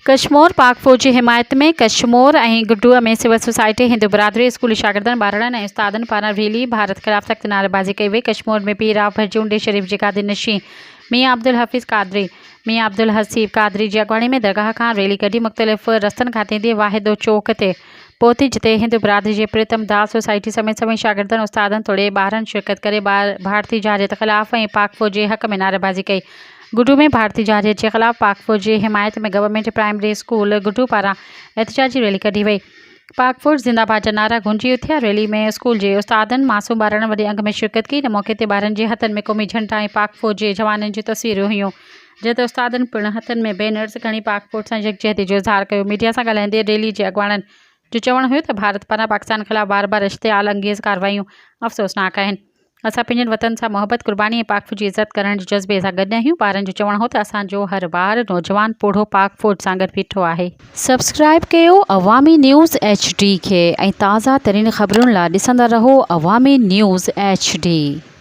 ڪشمور، پاڪ فوج جي حمايت ۾ ڪشمور ۽ گڊوء ۾ سول سوسائٽي، هندو برادري، اسڪولي شاگردن، ٻارڙن ۽ استادن پاران ريلي، ڀارت خلاف سخت نعريبازي ڪئي وئي، ڪشمور ۾ پير راء ڀرجونڊي شريف جي گادي نشين ميان عبدالحفيظ قادري، ميان عبدالحسيب قادري جي اڳواڻي ۾ درگاهه کان ريلي ڪڍي مختلف رستن کان ٿيندي واحدو چوڪ تي پهتي جتي هندو برادري جي پريتم داس سوسائٽي سميت سوين شاگردن، استادن توڙي ٻارن شرڪت ڪري ڀارتي جارحيت خلاف ۽ پاڪ فوج جي حق ۾ نعريبازي ڪئي. گڊو ۾ ڀارتي جارحيت جي خلاف پاڪ فوج جي حمايت ۾ گورنمينٽ پرائمري اسڪول گڊو پاران احتجاجي ريلي ڪڍي وئي. پاڪ فوج زنده باد جا نعرا گونجي اٿيا. ريلي ۾ اسڪول جي استادن، معصوم ٻارڙن وڏي انگ ۾ شرڪت ڪئي. ان موقعي تي ٻارن جي هٿن ۾ قومي جهنڊا ۽ پاڪ فوج جي جوانن جون تصويرون هيون. جڏهن ته استادن پڻ هٿن ۾ بينرز کڻي پاڪ فوج سان يڪجهتي جو اظهار ڪيو. ميڊيا سان ڳالهائيندي ريلي جي اڳواڻن جو چوڻ هيو ته ڀارت پاران پاڪستان خلاف بار بار اشتعال انگيز ڪارروايون افسوسناڪ آهن. اسان پنهنجن وطن سان محبت، قرباني ۽ پاڪ فوج جي عزت ڪرڻ جي جذبي سان گڏ آهيون. ٻارن جو چوڻ هو ته اسان جو هر ٻار، نوجوان، پوڙهو پاڪ فوج سان گڏ بيٺو آهي. سبسڪرائيب ڪيو عوامي نيوز ايڇ ڊي کي ۽ تازه ترين خبرن لا ڏسندا رهو عوامي نيوز ايڇ ڊي.